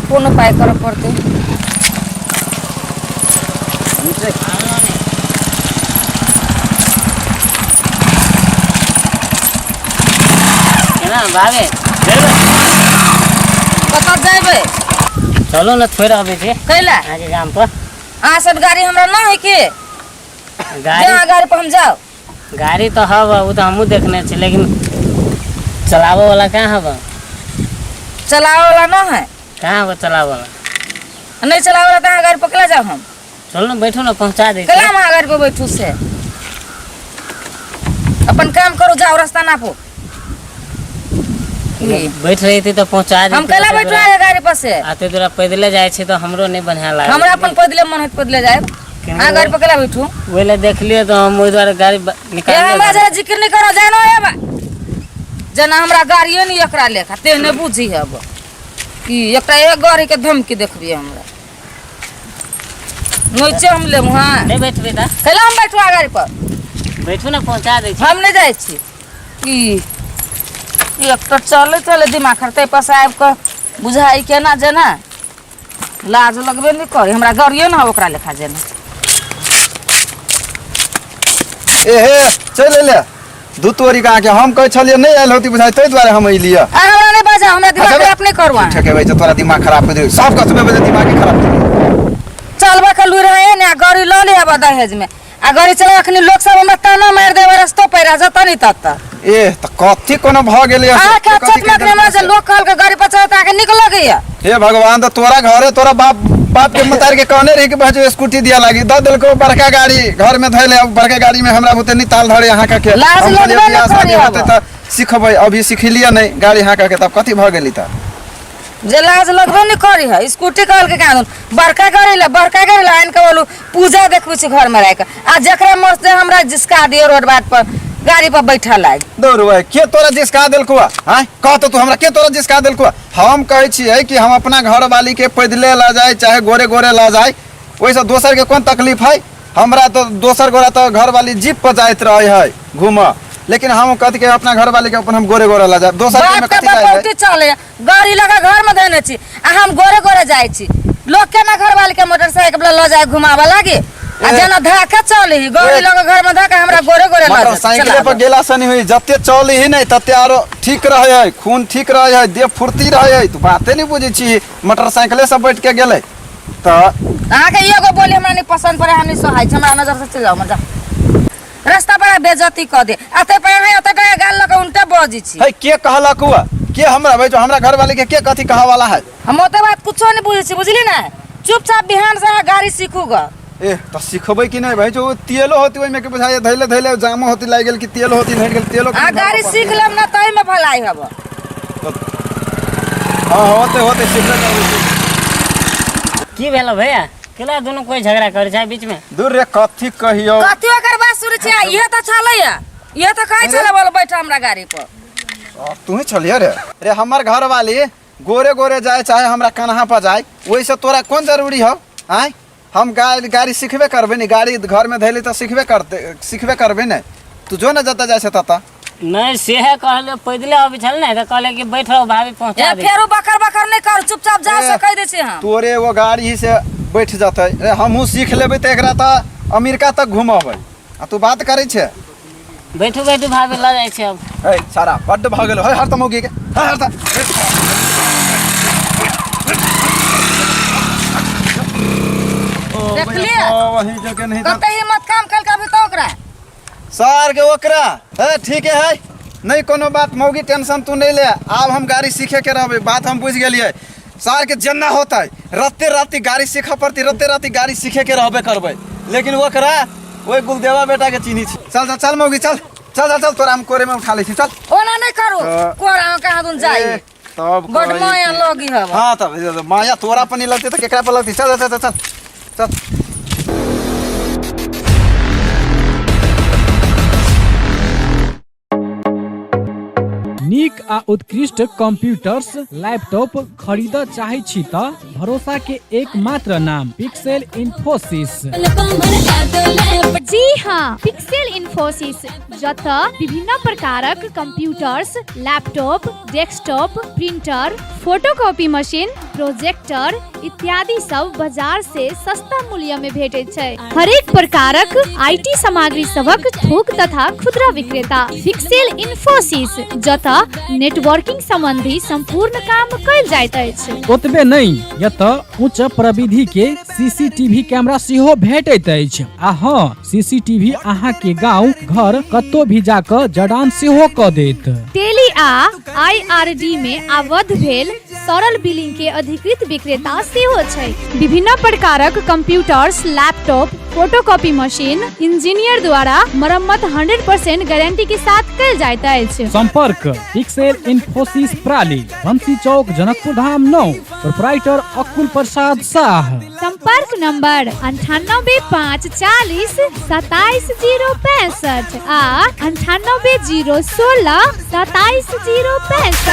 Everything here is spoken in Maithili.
कोन उपाय करऽ पड़तै। केना भावे जेबै? कतऽ जेबै? चलू ने, छोड़ि अबै छी। कैला? अहाँके गाम पर। अहाँ सब गाड़ी हमरा ना है के? गाड़ी जहाँ गाड़ी पर हम जाओ। गाड़ी तऽ हब, ओ तऽ हमहूँ देखने छी, लेकिन चलाबऽ वाला कहाँ हब? चलावे वाला ना है? कहाँ हब चलाबऽ वाला? नहीं चलावे वाला तऽ अहाँ गाड़ी पर केला जाओ हम? चलू ने, बैठू ने, पहुँचा दै छी। केला हम अहाँ गाड़ी पर बैठू से? अपन काम करू, जाओ, रास्ता नापू। बैठ रही थी तऽ पहुँचा हम केला बैठू अहाँ गाड़ी पर से? अते दूरा पैदले जाइ छी तऽ हमरो नहि बढ़िआँ लागै। हमरा अपन पैदले मन होइत पैदले जायब। अहाँ गाड़ी पर केला बैठू? ओहि लए देखलियै तऽ हम ओहि दुआरे गाड़ी ए निकाल। हमरा जरा जिक्र नहीं करो, जानो एबा जेना हमरा गाड़िए नहीं एकरा लेखा तेहने बुझी हब की एकटा एक गाड़ी के धमकी देखबी हमरा नीचे हम लेब। हाँ, नहि बैठबै तऽ? कैला हम बैठू अहाँ गाड़ी पर? बैठू ने, पहुँचा दै छी। हम नहीं जाइ छी। ई एक तऽ चले चले दिमाग खराब, ताहि पर से आबि कऽ बुझाइ केना जेना लाज लगबे नहि करे। हमरा गाड़िए ने ओकरा लेखा जेना। एहे, चलि अयलै दू तोरी के अहाँके हम कहै छलियै नहि आयल होती बुझाइ, ताहि दुआरे हम अयलियै। आ हमरा नहि बाजा, हमरा दिमाग अच्छा, खराब नहि करू अहाँ। ठेकेबै छै तोरा दिमाग खराब हो जेतै, सब कथमे बजे दिमाग खराब हो जेतै। चलबा के लूरि है ने, आ गाड़ी लऽ ले आबऽ दहेज में आ गाड़ी चला। अखनी लोक सब हमरा ताना मारि देबै रस्तो पर जतऽ नहि ततऽ। ए, तऽ कथी कोनो भऽ गेलै? अहाँके अचत में अखनी हमरा जे लोक कहलकै गाड़ी पर चढ़त, अहाँके नीक लगैया? हे भगवान, तऽ तोरा घरे तोरा बाप बाप के मतार के कहने रही कि भाजो स्कूटी दिया लागी, दऽ देलको बड़का गाड़ी घर में धैले। अब बड़का गाड़ी में हमरा बुते नहीं ताल धरे अहाँ के। लाज हम कहलियै लगबे बियाह नहि शादी करी होतै आब। तऽ सिखबै, अभी सिखलियै नहीं गाड़ी अहाँ के, तब कथी भऽ गेली तऽ? जे लाज लगबे नहि करी है। स्कूटी कहलकै कहाँ बड़का गाड़ी ला, बड़का गाड़ी ला आनि के बोलू पूजा देखबै छी घर में राखि आ जकरा मस्त हमरा जिसका दियो रोड बाट पर गाड़ी पर बैठल लागि। दौड़बै के तोरा जिसका देलको? आँय, कह तऽ तू हमरा, के तोरा जिसका देलको? हम कहै छियै कि हम अपना घरवाली के पैदले लऽ जाय चाहे गोरे गोरे लऽ जाय, ओहिसँ दोसर के कोन तकलीफ है? हमरा तऽ दोसर गोरा तऽ घरवाली जीप पर जाइत रहै है घूमऽ, लेकिन हम कथी के अपना घरवाली के अपन हम गोरे गोरे लऽ जाय, दोसर के बाप ओहिमे के कथी जाय है? बपौती चले गाड़ी लगा घर में धने छी आ हम गोरे गोरे जाइ छी। लोग केना घरवाली के मोटरसाइकिल लऽ जाय घुमाबऽ लागी आ जेना धक्का चले गाड़ी ए। लगा घर में धक्का हमरा गोरे गोरे लऽ जाय मोटरसाइकिले पर चलाबऽ। गेला से नहीं होई, जते चली ही नहीं तते आरो ठीक रहे है, खून ठीक रहे है, देह फुर्ती रहे है। तू बाते नहीं बुझै छी, मोटरसाइकिले से बैठ के गेलै तऽ। अहाँके एगो बोली हमरा नहीं पसंद पड़े, हम नहीं सोहाइ छी, हमरा नजर से चलि जाउ, मजा रास्ता पर बेइज्जती कऽ दे आ ताहि पर अहाँ ओतऽ टाका गाल लऽ कऽ उनटे बजै छी। है, के कहलक हुआ के हमरा भाई जो हमरा घर वाले के कथी कहा वाला है? हम ओते बात कुछो नहीं बुझै छी, बुझली ने? चुपचाप बिहान से अहाँ गाड़ी सीखू ग। ए, तऽ सिखबै कि नहीं भाई? जो तेलो होती ओहिमे के बुझाइए धैले धैले जामो होती लागि गेल कि तेलो होती धरि गेल तेलो। अहाँ गाड़ी सीख लेब ने ताहिमे भलाई हब। हाँ, होते होते सिखले करबै। की भेलो भैया? केला दुनू कोई झगड़ा करै छै बीच में? दूर रे, कथी कहियो। कथी ओकर बात सुनै छी? इहे तऽ छलैया, इहे तऽ कहै छलै बोल बैठ हमरा गाड़ी पर। तू ही छलिए रे। रे, हमर घर वाली गोरे गोरे जाए चाहे हमरा कन्हा पर जाए, ओहिसँ तोरा कोन जरूरी हौ? आँय, हम गाड़ी गाड़ी सिखबे करबै ने, गाड़ी घरमे धैली तऽ सिखबे करते, सिखबे करबै ने। तू जो ने जतऽ जाइ छै ततऽ। नहि, सेहे कहलियै, पैदले अबै छल ने तऽ कहलियै कि बैठ रहो भाभी, पहुँचा ए दे। फेरो बकर बकर नहि करू, चुपचाप जाओ से ए, कहि दै छी हम। तोरे एगो गाड़ी ही से बैठ जतै रे, हमहूँ सीख लेबै तऽ एकरा तऽ अमेरिका तक घुमबै आ तू बात करै छै। बैठू बैठू भाभी, लऽ जाइ छी अब। है सारा बड्ड भऽ गेल है, हर तऽ मौगी के है, हर तऽ। देखलियै? वही जगह नहीं कते हिम्मत काम कल अभी तो ओकरा सार के ओकरा है। ठीक है, नहीं कोनो बात मौगी, टेंशन तू नहीं ले, आब हम गाड़ी सीखे के रहबै। बात हम बुझि गेलियै। सार के जेना होतै राते राति गाड़ी सीखऽ पड़तै, राते राति गाड़ी सीखे के रहबे करबै, लेकिन ओकरा ओहि गुलदेवा बेटा के चिन्ही छी। चल चल चल मौगी, चल चल चल चल, तोरा हम कोरे में उठा लै छी, चल। ओना नहि करू, कोरा कहाँ दुन जाइ। ए, तब बड कहै माया लगी हब। हाँ, तब माया तोरा पर नहीं लगती तऽ केकरा पर लगती? चल चल चल चल चल। नीक आ उत्कृष्ट कंप्यूटर्स लैपटॉप खरीद चाहै छी त भरोसा के एकमात्र नाम पिक्सेल इन्फोसिस। जी हाँ, पिक्सेल इन्फोसिस, जतऽ विभिन्न प्रकारक computers, laptop, desktop, printer, photocopy machine, projector इत्यादि सब बाजार से सस्ता मूल्य में भेटैत छै। हरेक प्रकारक IT सामग्री सभक थोक तथा खुदरा विक्रेता पिक्सेल इन्फोसिस, जतऽ नेटवर्किंग संबंधी संपूर्ण काम कयल जाइत अछि। ओतबे नहि, एतऽ उच्च प्रविधि के सीसीटीवी कैमरा सेहो भेटैत अछि। आ हँ, सीसीटीवी अहाँ के गांव घर कतौ भी जाकऽ जड़ान सेहो कऽ देत। टेली आ आईआरडी में आबद्ध भेल सरल बिलिंग के अधिकृत विक्रेता सेहो छै। विभिन्न प्रकारक computers, laptop, photocopy machine engineer द्वारा मरम्मत 100% गारंटी के साथ कयल जाइत अछि। संपर्क पिक्सेल इन्फोसिस प्राली, बंसी चौक, जनकपुर धाम 9, प्रोपराइटर अकुल प्रसाद शाह। संपर्क नंबर 98 5 40 27 0 65 आ 98 0 16 27 0 65।